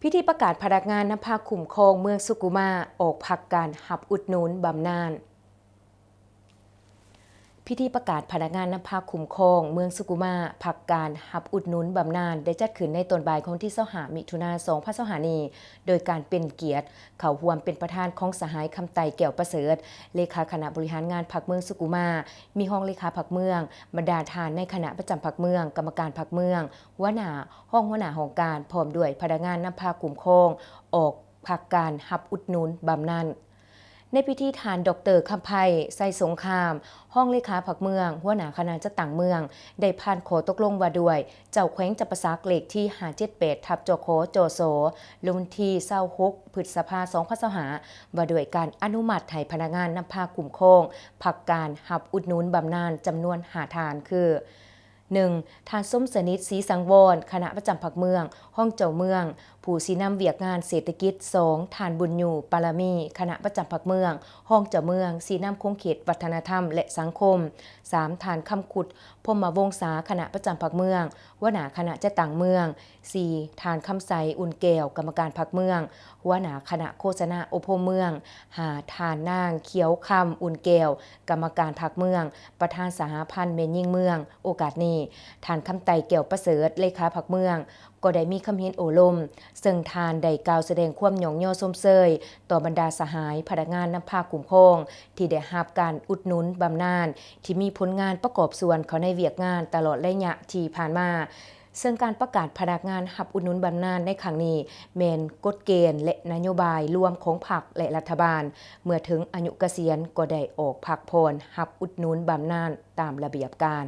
ພິທີປະກາດພະນັກງານນຳພາຄຸ້ມຄອງເມືອງສຸກຸມາ ອອກພັກການຮັບອຸດໜູນບຳນານ. ພິທີປະກາດພະນັກງານນຳພາຄຸ້ມຄອງເມືອງສຸກຸມາ ພັກການຮັບອຸດໜູນບຳນານ ໄດ້ຈັດຂຶ້ນໃນຕອນບ່າຍຂອງວັນທີຊາວຫ້າ ມິຖຸນາ ສອງພັນຊາວຫ້ານີ້ ໂດຍການເປັນກຽດເຂົ້າຮ່ວມເປັນປະທານຂອງສະຫາຍ ຄຳໄຕ ແກ້ວປະເສີດ ເລຂາຄະນະບໍລິຫານງານພັກເມືອງສຸກຸມາ, ມີຮອງເລຂາພັກເມືອງ, ບັນດາທ່ານໃນຄະນະປະຈຳພັກເມືອງ, ກຳມະການພັກເມືອງ, ຫົວໜ້າ, ຮອງຫົວໜ້າຫ້ອງການ ພ້ອມດ້ວຍພະນັກງານນຳພາຄຸ້ມຄອງ ອອກພັກການຮັບອຸດໜູນບຳນານ. ໃນພິທີ ທ່ານ ດອກເຕີ ຄຳໄພ ໄຊສົງຄາມ ຮອງເລຂາພັກເມືອງ, ຫົວໜ້າຄະນະຈັດຕັ້ງເມືອງ ໄດ້ຜ່ານຂໍ້ຕົກລົງວ່າດ້ວຍ ເຈົ້າແຂວງຈຳປາສັກ ເລກທີຫ້າເຈັດແປດ ທັບ ຈຂ ຈສ ລົງວັນທີຊາວຫົກ ພຶດສະພາ ສອງພັນຊາວຫ້າ ວ່າດ້ວຍການອະນຸມັດໃຫ້ພະນັກງານນຳພາຄຸ້ມຄອງ ພັກການຮັບອຸດໜູນບຳນານ ຈຳນວນຫ້າທ່ານ ຄື ໜຶ່ງ ທ່ານ ສົມສະໜິດ ສີສັງວອນ ຄະນະປະຈຳພັກເມືອງ, ຮອງເຈົ້າເມືອງ, ຜູ້ຊີ້ນຳວຽກງານເສດຖະກິດ. ສອງ ທ່ານ ບຸນຍູ ປາລະມີ ຄະນະປະຈຳພັກເມືອງ, ຮອງເຈົ້າເມືອງ, ຊີ້ນຳຂົງເຂດວັດທະນະທຳ ແລະ ສັງຄົມ. ສາມ ທ່ານ ຄຳຄຸດ ພົມມະວົງສາ ຄະນະປະຈຳພັກເມືອງ, ຫົວໜ້າຄະນະຈັດຕັ້ງເມືອງ. ສີ່ ທ່ານ ຄຳໄຊ ອຸ່ນແກ້ວ ກຳມະການພັກເມືອງ, ຫົວໜ້າຄະນະໂຄສະນາອົບຮົມເມືອງ. ຫ້າ ທ່ານ ນາງ ຂຽວຄຳ ອຸ່ນແກ້ວ ກຳມະການພັກເມືອງ, ປະທານສະຫະພັນແມ່ຍິງເມືອງ. ໂອກາດນີ້ ທ່ານ ຄຳໄຕ ແກ້ວປະເສີດ ເລຂາພັກເມືອງ ກໍໄດ້ມີຄຳເຫັນໂອ້ລົມ, ເຊິ່ງທ່ານໄດ້ກ່າວສະແດງຄວາມຍ້ອງຍໍຊົມເຊີຍຕໍ່ບັນດາສະຫາຍພະນັກງານນຳພາຄຸ້ມຄອງ ທີ່ໄດ້ຮັບການອຸດໜູນບຳນານ ທີ່ມີຜົນງານປະກອບສ່ວນເຂົ້າໃນວຽກງານຕະຫຼອດໄລຍະທີ່ຜ່ານມາ. ເຊິ່ງການປະກາດພະນັກງານຮັບອຸດໜູນບຳນານໃນຄັ້ງນີ້ ແມ່ນກົດເກນ ແລະ ນະໂຍບາຍລວມຂອງພັກ ແລະ ລັດຖະບານ. ເມື່ອເຖິງອາຍຸກະສຽນ ກໍໄດ້ອອກພັກຜ່ອນຮັບອຸດໜູນບຳນານຕາມລະບຽບການ.